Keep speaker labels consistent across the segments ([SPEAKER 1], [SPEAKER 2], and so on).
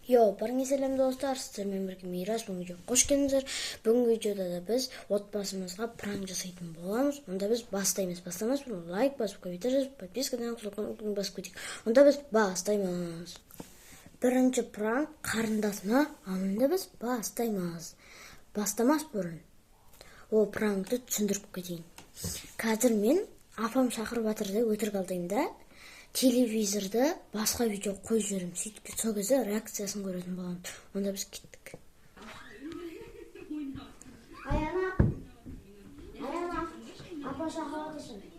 [SPEAKER 1] Йоу, барыңа сәлем достар, сіздермен бірге Мирас. Бүгінгі видеоға қош келдіңіздер. Бүгінгі видеода да біз отбасымызға пранк жасайтын боламыз. Онда біз бастаймыз. Бастамас бұрын лайк басып, комментарий жазып, подпискадан қосылған басып кетейік. Онда біз бастаймыз. Бірінші пранк қарындасыма, ал онда біз бастаймыз. Бастамас бұрын ол пранкты түсіндіріп кетейін. Қазір мен апам шақырып жатыр деп өтірік алдаймын да, телевизорды басқа видео қойып жіберемін. Сөйтіп сол кезде реакциясын көретін боламын. Онда біз кеттік. Аяна, Аяна, апа шақырып жатыр сені.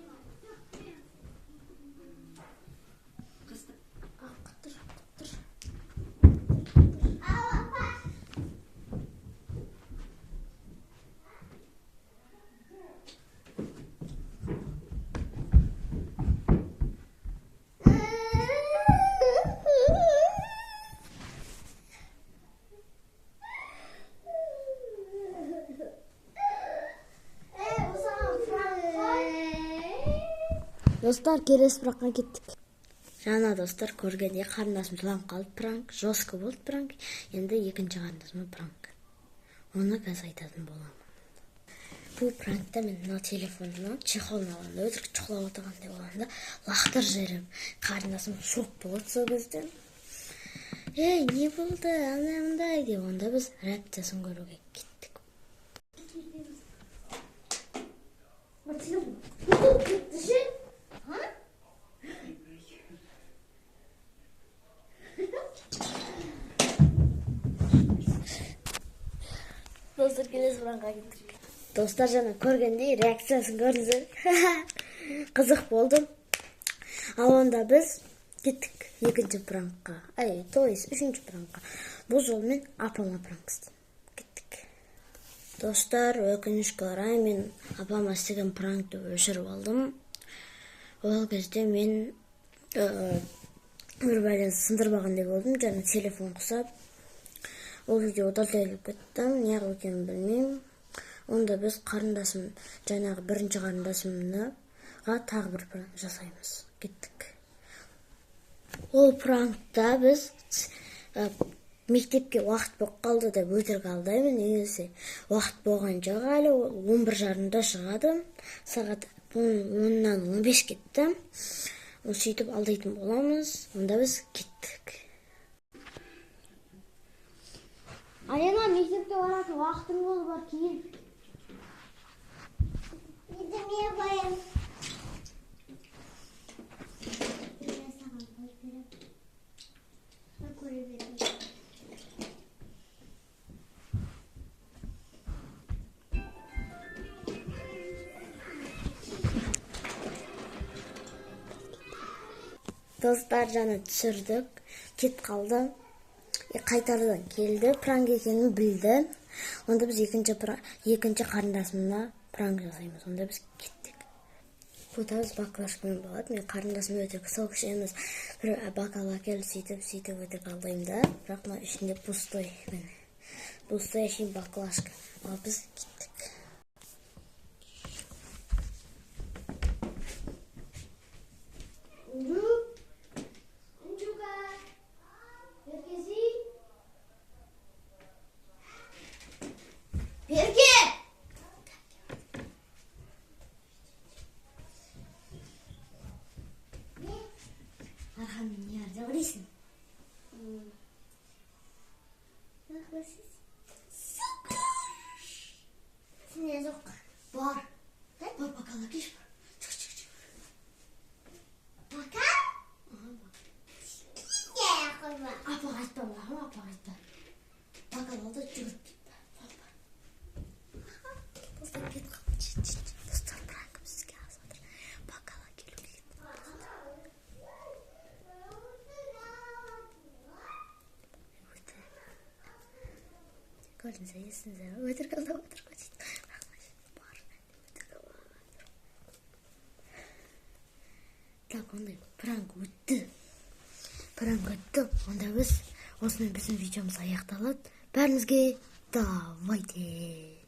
[SPEAKER 1] Қыттыр, қыттыр. Достар, келесі пранкқа кеттік. Жаңа достар көргенде қарындасым жылап қалды. Пранк жестко болды пранк. Енді екінші қарындасыма пранк. Оны қазір айтатын боламын. Бұл пранкта мен мына телефонымнан чехолын аламын да, өтірік чехолап отырғандай боламын да, лақтырып жіберемін. Қарындасым шок болады сол кезде. Ей, не болды, андай мындай деп. Онда біз реакциясын көруге кеттік. Достар, келесі пранкқа кеттік. Достар, жаңа көргендей реакциясын көрдіңіздер. Қызық болды. Ал онда біз кеттік екінші пранкқа. Ай, то есть үшінші пранкқа. Бұл жолы мен апама пранк істеймін. Кеттік. Достар, өкінішке орай мен апама істеген пранкты өшіріп алдым. Ол кезде мен бір бәлені сындырмағандай болдым, жаңа телефон құсап. Ол видео удалить кетті, неғып екенін білмеймін. Онда біз қарындасым, жаңағы бірінші қарындасымға тағы бір пранк жасаймыз. Кеттік. Ол пранкта біз мектепке уақыт болып қалды деп өтірік алдаймын. Негізі уақыт болған жоқ әлі, ол 11:30-да шығады. Сағат 10:15 кетті. Сөйтіп алдайтын боламыз. Онда біз кеттік. Алена, мектепке баратын уақытың болды, бар киін.
[SPEAKER 2] Енді мен қоямын. Мен саған қойып беремін. Мен көре беремін.
[SPEAKER 1] Достар, жаңа түсірдік, кет қалды. Қайтардан келді, пранк екенін білді. Онда біз екінші қарындасымна пранк жасаймыз. Онда біз кеттік. Бұл біз баклажкамен болады. Мен қарындасым өтірік сок ішеміз. Бір бокал әкеліп, сөйтіп, сөйтіп өтірік алдаймын да. Бірақ мына ішінде пустой. Міне. Пустой әшейін баклажка. Ал біз кеттік. Бар. Бар, бокал әкелші, бар. Чық, чық, чық.
[SPEAKER 2] Бокал?
[SPEAKER 1] Ага, бокал.
[SPEAKER 2] Не, қойма.
[SPEAKER 1] Апаға айтпа, маған апаға айтпа. Бокал алды, жүгіріп кетті. Бар, бар. Достар, кетіп қалды. Чик, чик, чик. Достар, пранк бізге асып жатыр. Бокал әкелуге кетті. Көрдіңіздер, естіңіздер. Өтірік алдап отыр ғой дейді. Бар, өтірік алдап отыр. Так, ондай пранк өтті. Пранк өтті. Онда біз осымен біздің видеомыз аяқталады. Бәріңізге давайте.